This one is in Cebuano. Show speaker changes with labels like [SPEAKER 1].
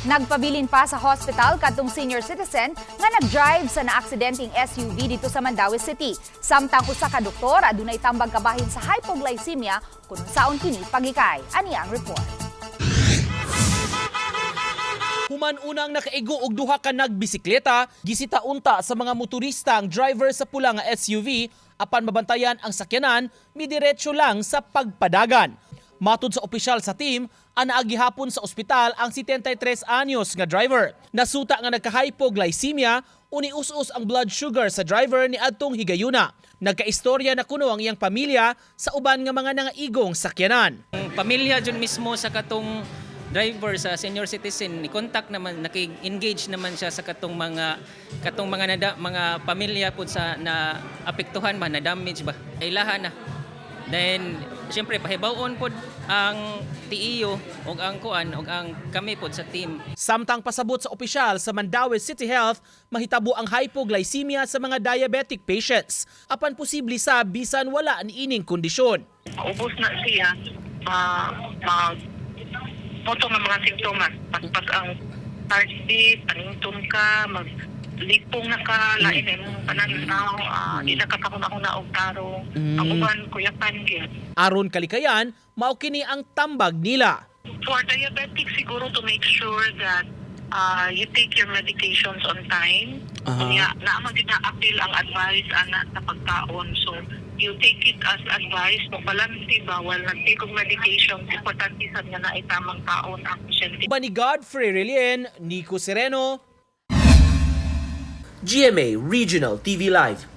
[SPEAKER 1] Nagpabilin pa sa hospital kadtong senior citizen nga nag-drive sa naaksidenteng SUV dito sa Mandaue City. Samtang usa ka doktor adunay tambag kabahin sa hypoglycemia kung unsaon kini pagikay. Ani ang report.
[SPEAKER 2] Human unang nakaigo og duha ka nagbisikleta, gisita unta sa mga motorista ang driver sa pula nga SUV apan mabantayan ang sakyanan, midiretso lang sa pagpadagan. Matud sa opisyal sa team, ang naagihapon sa ospital ang 73 anyos nga driver. Nasuta nga nagka-hypoglycemia, unius-us ang blood sugar sa driver ni adtong higayuna. Nagkaistorya na kuno ang iyang pamilya sa uban nga mga nangaigong sakyanan.
[SPEAKER 3] Ang pamilya jud mismo sa katong driver sa senior citizen ni contact naman, naki-engage naman siya sa katong mga nada, mga pamilya pud sa na apektuhan ba, na damage ba, ilahan na. Then syempre pahibaw-on pod ang TEU ug ang kuan ug ang kami pod sa team.
[SPEAKER 2] Samtang pasabot sa opisyal sa Mandaue City Health, mahitabo ang hypoglycemia sa mga diabetic patients. Apan posible sa bisan wala ni ining kondisyon.
[SPEAKER 4] Maubos na siya, ma mag moto nga mga simptomas, paspas ang heartbeat, paningtom ka, mag lipong na ka, lain na imong pananaw, di na ka kahuna-huna og tarong, ang uban kuyapan gyud.
[SPEAKER 2] Aron kalikayan, mao kini ang tambag nila.
[SPEAKER 4] For diabetic, siguro to make sure that you take your medications on time. Unya, naa man gyud na appeal ang advice ana sa pagkaon. So, you take it as advice mo balanse ba while nag-take og medication, importante sad nga naay tamang kaon ang pasyente.
[SPEAKER 2] Uban ni Godfrey Relien, Nico Sereno, GMA Regional TV Live.